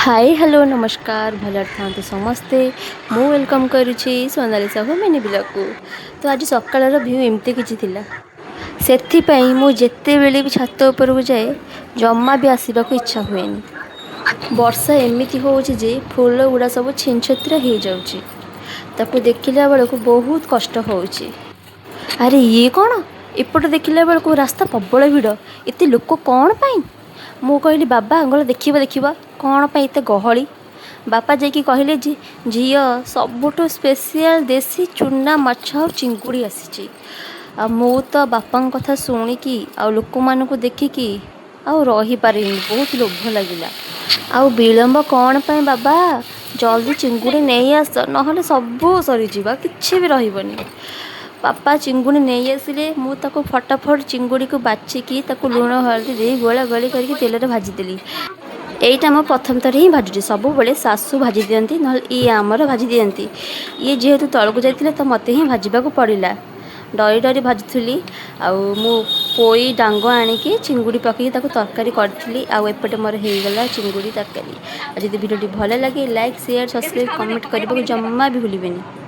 High, hello, ନମସ୍କାର। ଭଲରେ ଥାଆନ୍ତୁ ସମସ୍ତେ। ମୁଁ welcome କରୁଛି ସୋନାଲି ସାହୁ ମିନି ବ୍ଲଗ୍କୁ। ତ ଆଜି ସକାଳର ଭ୍ୟୁ ଏମିତି କିଛି ଥିଲା। ସେଥିପାଇଁ ମୁଁ ଯେତେବେଳେ ବି ଛାତ ଉପରକୁ ଯାଏ, ଜମା ବି ଆସିବାକୁ ଇଚ୍ଛା ହୁଏନି। ବର୍ଷା ଏମିତି ହେଉଛି ଯେ ଫୁଲ ଗୁଡ଼ା ସବୁ ଛିନଛତ୍ର ହେଇଯାଉଛି। ତାକୁ ଦେଖିଲା ବେଳକୁ ବହୁତ କଷ୍ଟ ହେଉଛି। ଆରେ, ଇଏ କ'ଣ? ଏପଟେ ଦେଖିଲା ବେଳକୁ ରାସ୍ତା ପ୍ରବଳ ଭିଡ଼। ଏତେ ଲୋକ କ'ଣ ପାଇଁ? ମୁଁ କହିଲି, "ବାବା ଗଲେ ଦେଖିବ, ଦେଖିବ କ'ଣ ପାଇଁ ଏତେ ଗହଳି?" ବାପା ଯାଇକି କହିଲେ ଯେ, "ଝିଅ, ସବୁଠୁ ସ୍ପେଶିଆଲ ଦେଶୀ ଚୁନା ମାଛ ଆଉ ଚିଙ୍ଗୁଡ଼ି ଆସିଛି।" ଆଉ ମୁଁ ତ ବାପାଙ୍କ କଥା ଶୁଣିକି ଆଉ ଲୋକମାନଙ୍କୁ ଦେଖିକି ଆଉ ରହିପାରିଲିନି। ବହୁତ ଲୋଭ ଲାଗିଲା। ଆଉ ବିଳମ୍ବ କ'ଣ ପାଇଁ ବାବା? ଜଲ୍ଦି ଚିଙ୍ଗୁଡ଼ି ନେଇ ଆସ, ନହେଲେ ସବୁ ସରିଯିବ, ଆଉ କିଛି ବି ରହିବନି। ବାପା ଚିଙ୍ଗୁଡ଼ି ନେଇ ଆସିଲେ। ମୁଁ ତାକୁ ଫଟାଫଟ ଚିଙ୍ଗୁଡ଼ିକୁ ବାଛିକି, ତାକୁ ଲୁଣ ହଳଦୀ ଦେଇ ଗୋଳା ଗୋଳି କରିକି ତେଲରେ ଭାଜିଦେଲି। ଏଇଟା ମୁଁ ପ୍ରଥମ ଥର ହିଁ ଭାଜୁଛି। ସବୁବେଳେ ଶାଶୁ ଭାଜି ଦିଅନ୍ତି, ନହେଲେ ଇଏ ଆମର ଭାଜି ଦିଅନ୍ତି। ଇଏ ଯେହେତୁ ତଳକୁ ଯାଇଥିଲେ, ତ ମୋତେ ହିଁ ଭାଜିବାକୁ ପଡ଼ିଲା। ଡରି ଡରି ଭାଜୁଥିଲି। ଆଉ ମୁଁ ପୋଇ ଡାଙ୍ଗ ଆଣିକି ଚିଙ୍ଗୁଡ଼ି ପକାଇକି ତାକୁ ତରକାରୀ କରିଥିଲି। ଆଉ ଏପଟେ ମୋର ହେଇଗଲା ଚିଙ୍ଗୁଡ଼ି ତରକାରୀ। ଆଉ ଯଦି ଭିଡ଼ିଓଟି ଭଲ ଲାଗେ, ଲାଇକ୍, ସେୟାର, ସବସ୍କ୍ରାଇବ୍, କମେଣ୍ଟ କରିବାକୁ ଜମା ବି ଭୁଲିବେନି।